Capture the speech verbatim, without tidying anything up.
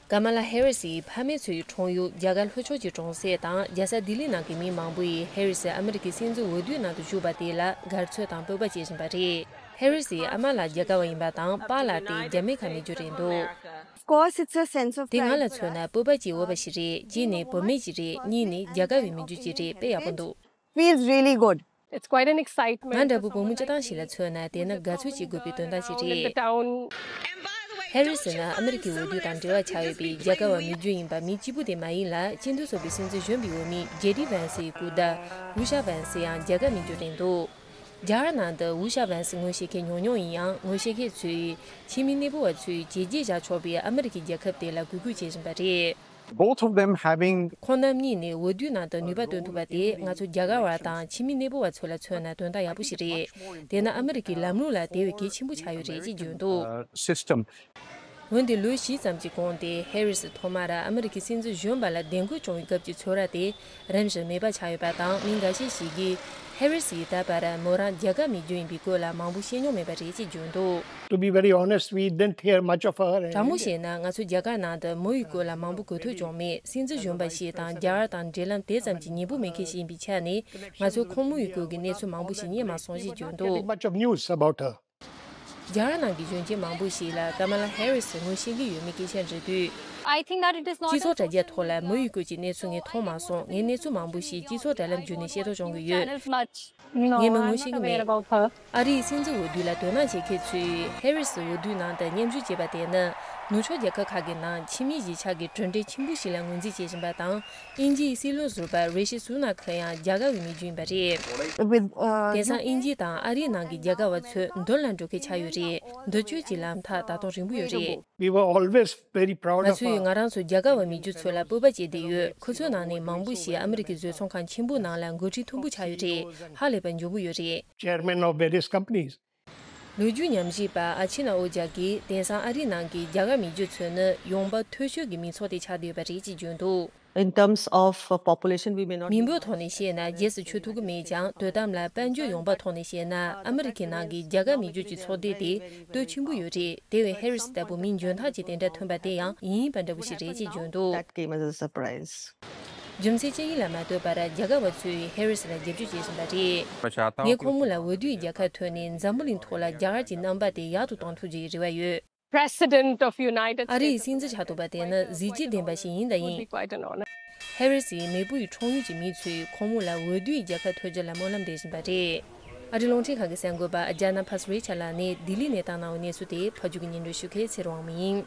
ཀ་མ་ལ་ཧེ་རི་སི་ཡི་ཕ་མེས་ཚོའི་འཁྲུངས་ཡུལ་རྒྱ་གར་ལྷོ་ཕྱོགས་ཀྱི་གྲོང་གསེབ་དང་རྒྱལ་ས་ལྡི་ལི་ནང་གི་མི་མང་པོ་ཡིས་ཧེ་རི་སི་ཨ་མི་རི་ཀའི་སྲིད་འཛིན་འོས་བསྡུའི་ནང་དུ་ཞུགས་པ་དེ་ལ་དགའ་ཚོར་དང་སྤོབས་པ་སྐྱེ་བཞིན་པ་རེད། ཧེ་རི་སི་ཡི་ཨ་མ་ལགས་རྒྱ་གར་བ་ཡིན་པ་དང་། པཱ་ལགས་དེ་རྒྱ་མི་ཁ་མི་རྒྱུད་རེད་འདུག Of course, it's a sense of དེ་ང་ལ་མཚོན་ན་སྤོབས་པ་སྐྱེ་འོས་པ་ཞིག་རེད། གཅིག་ནས་བུད་མེད་ཅིག་རེད། གཉིས་ནས་རྒྱ་གར་བའི་མི་རྒྱུད་ཅིག་རེད། དཔེ་ཡག་པོ་འདུག Feels really good. It's quite an excitement. ང་འདྲ་པོ་བུ་མོ་སྤྱི་བཏང་ཞིག་ལ་མཚོན་ན་དེ་ནི་དགའ་ཚོར་བྱེད་དགོས་པའི་དོན་དག་ཅིག་རེད། ཧེ་རི་སི་ནི་ཨ་མི་རི་ཀའི་འོས་བསྡུ་དང་འབྲེལ་བ་ཆགས་ཡོད་པའི་རྒྱ་གར་བ་མི་རྒྱུད་ཡིན་པ་མི་གཅིག་པུ་དེ་མ་ཡིན་ལ། སྤྱི་འཐུས་ཚོགས་པའི་སྲིད་འཛིན་གཞོན་པའི་འོས་མི་ཇེ་ཌི་ཝན་སི་ཡི་སྐུ་ཟླ་ཝུ་ཤ་ཝན་སི་ཡང་རྒྱ་གར་མི་རྒྱུད་རེད་འདུག་རྒྱ་གར་ནང་དུ་ཝུ་ཤ་ཝན་སི་ངོ་ཤེས་མཁན་ཉུང་ཉུང་ཡིན་ཡང་། ངོ་ཤེས་མཁན་ཚོས་ཕྱི་མི་གནས་སྤོ་བ་ཚོས་བྱས་རྗེས་བཞག་ཆོག་པའི་ཨ་མི་རི་ཀའི་རྒྱལ་ཁབ་དེ་ལ་གུས་བཀུར་བྱེད་བཞིན་པ་རེད། Both of them having ཁོང་རྣམ་གཉིས་ནས་འོས་བསྡུའི་ནང་དུ་ནུས་པ་བཏོན་ཐུབ་པ་དེ་ང་ཚོ་རྒྱ་གར་བ་དང་ཕྱི་མི་གནས་སྤོ་བ་ཚོ་ལ་མཚོན་ན་དོན་དག་ཡག་པོ་ཞིག་རེད། དེ་ནི་ཨ་མི་རི་ཀའི་ལམ་ལུགས་ལ་དེ་བས་གལ་ཆེན་པོ་ཆགས་ཡོད་རེད་ཅེས་བརྗོད་འདུག uh, system. འོན་ཏེ་ལོ་བཞི་ཙམ་གྱི་གོང་དེ་ཧེ་རི་སི་ཐོག་མར་ཨ་མི་རི་ཀའི་སྲིད་འཛིན་གཞོན་པ་ལ་བདེ་འཁོད་བྱུང་བའི་སྐབས་ཀྱི་ཚོར་བ་དེ་རིམ་བཞིན་མེད་པ་ཆགས་ཡོད་པ་དང་། མི་འགའ་ཤས་ཤིག་གིས་ཧེ་རི་སི་ཡིས་ད་བར་མོ་རང་རྒྱ་གར་མི་རྒྱུད་ཡིན་པའི་སྐོར་ལ་མང་པོ་བཤད་མྱོང་མེད་པ་རེད་ཅེས་བརྗོད་འདུག To be very honest, we didn't hear much of her དྲང་མོ་anyway. བཤད་ན། ང་ཚོ་རྒྱ་གར་ནང་དུ་མོ་ཡི་སྐོར་ལ་མང་པོ་གོ་ཐོས་བྱུང་མེད། སྲིད་འཛིན་གཞོན་པ་ཞིག་དང་རྒྱ་གར་དང་འབྲེལ་ལམ་དེ་ཙམ་གྱི་ཉེ་པོ་མེད་མཁན་ཞིག་ཡིན་པའི་ཆ་ནས། ང་ཚོས་ཁོང་མོ་ཡི་སྐོར་གྱི་གནས་ཚུལ་མང་པོ་ཞིག་རྙེད་མ་སོང་ཞེས་བརྗོད་འདུག Getting much of news about her. རྒྱ་གར་ནང་གི་གཞོན་སྐྱེས་མང་པོ་ཞིག་ལ་ཀ་མ་ལ་ཧེ་རི་སི་ངོ་ཤེས་ཀྱི་ཡོད་མེད་སྐད་ཆ་འདྲི་དུས། I think that it is not སྤྱི་ཚོགས་དྲ་རྒྱའི་ཐོག་ལ་མོ་ཡི་སྐོར་གྱི་གནས་ཚུལ་ངས་མཐོང་མ་སོང་། ངས་གནས་ཚུལ་མང་པོ་ཞིག་སྤྱི་ཚོགས་དྲ་ལམ་བརྒྱུད་ནས་ཤེས་རྟོགས་བྱུང་གི་ཡོད། ངས་མོ་ངོ་ཤེས་ཀྱི་མེད། ཨ་རིའི་སྲིད་འཛིན་འོས་བསྡུ་ལ་དོ་སྣང་བྱེད་མཁན་ཚོས་ཧེ་རི་སི་འོས་བསྡུའི་ནང་དུ་མཉམ་ཞུགས་བྱས་པ་དེ་ནི། ནུབ་ཕྱོགས་རྒྱལ་ཁབ་ཁག་གི་ནང་ཕྱི་མིའི་གཞིས་ཆགས་ཀྱི་གྲུབ་འབྲས་ཆེན་པོ་ཞིག་ལ་ངོས་འཛིན་བྱེད་བཞིན་པ་དང་། དབྱིན་ཇིའི་སྲིད་བློན་ཟུར་པ་རི་ཤི་སུ་ན་ཁ་ཡང་རྒྱ་གར་བའི་མི་རྒྱུད་ཡིན་པ་རེད། With, uh, དེང་སང་དབྱིན་ཇི་དང་ཨ་རིའི་ནང་གི་རྒྱ་གར་བ་ཚོས་མདུན་ལ་འགྲོ་མཁན་ཆགས་ཡོད་རེད། འདི་བཅོས་ཀྱི་ལམ་ཐག་ད་དུང་རིང་པོ་ཡོད་རེད། We were always very proud ང of ཚོས our ང་རང་ཚོ་རྒྱ་གར་བ་མི་རྒྱུད་ཚོ་ལ་སྤོབས་པ་བྱེད་བསྡད་ཡོད། ཁོ་ཚོའི་ནང་ནས་མང་པོ་ཞིག་ཨ་མི་རི་ཀའི་བཟོ་ཚོང་ཁང་ཆེན་པོའི་ནང་ལ་འགོ་ཁྲིད་མཐོན་པོ་ཆགས་ཡོད་རེད། ཧ་ལས་པ་མགྱོགས་པོ་ཡོད་རེད། Chairman of various companies. ལོ་རྒྱུས་ཉམས་ཞིབ་པ་ཨ་ཆི་ན་ཨོ་ཇཱ་གིས་དེང་སང་ཨ་རིའི་ནང་གི་རྒྱ་གར་མི་རྒྱུད་ཚོ་ནི་ཡོང་འབབ་མཐོ་ཤོས་ཀྱི་མི་ཚོགས་དེ་ཆགས་བསྡད་ཡོད་པ་རེད་ཅེས་བརྗོད་འདུག In terms of uh, population, we may not མི་འབོར་ཐོག་ནས་བཤད་ན་རྗེས་སུ་ཆོད་ཐུབ་ཀྱི་མེད་ཀྱང་། དོ་དམ་ལ་དཔལ་འབྱོར་ཡོང་འབབ་ཐོག་ནས་བཤད་ན་ཨ་མི་རི་ཁའི་ནང་གི་རྒྱ་གར་མི་རྒྱུད་ཀྱི་ཚོགས་སྡེ་དེ་སྟོབས་ཆེན་པོ་ཡོད་རེད། དེ་བས་ཧེ་རི་སི་ལྟ་བུ་མི་འཇོན་ཐང་ཅན་དེ་འདྲ་ཐོན་པ་དེ་ཡང་ཡིན་པ་འདྲ་པོ་ཞིག་རེད་ཅེས་བརྗོད་འདུག That came as a surprise. རྒྱུ་མཚན་ཅི་ཡིན་ལ་མ་ལྟོས་པར་རྒྱ་གར་བ་ཚོས་ཧེ་རི་སི་ལ་རྒྱབ་སྐྱོར་བྱེད་བཞིན་པ་རེད། ངས་ཁོང་མོ་ལ་འོས་བསྡུའི་རྒྱལ་ཁ་ཐོབ་ནས་འཛམ་བུ་གླིང་ཐོག་ལ་རྒྱ་གར་གྱི་རྣམ་པ་དེ་ཡག་ཏུ་གཏོང་ཐུབ་རྒྱུའི་རེ་བ་ཡོད། President of United States ཨ་རིའི་སྲིད་འཛིན་ཆགས་ཐུབ་པ་དེ་ནི་གཟི་བརྗིད་ལྡན་པ་ཞིག་ཡིན་དང་ཡིན། Would be quite an honor. ཧེ་རི་སིའི་མེས་པོ་ཡི་འཁྲུངས་ཡུལ་གྱི་མི་ཚོས་ཁོང་མོ་ལ་འོས་བསྡུའི་རྒྱལ་ཁ་ཐོབ་རྒྱུ་ལ་སྨོན་ལམ་འདེབས་བཞིན་པ་རེད། ཨ་རིའི་རླུང་འཕྲིན་ཁང་གི་གསར་འགོད་པ་ཨ་ཇཱ་ན་ཕ་སུ་རེ་ཆ་ལགས་ནས་ལྡི་ལི་ནས་བཏང་གནང་བའི་གནས་ཚུལ་དེ་ཕབ་སྒྱུར་གྱིས་སྙན་སྒྲོན་ཞུ་མཁན་ཚེ་རིང་དབང་མོ་ཡིན།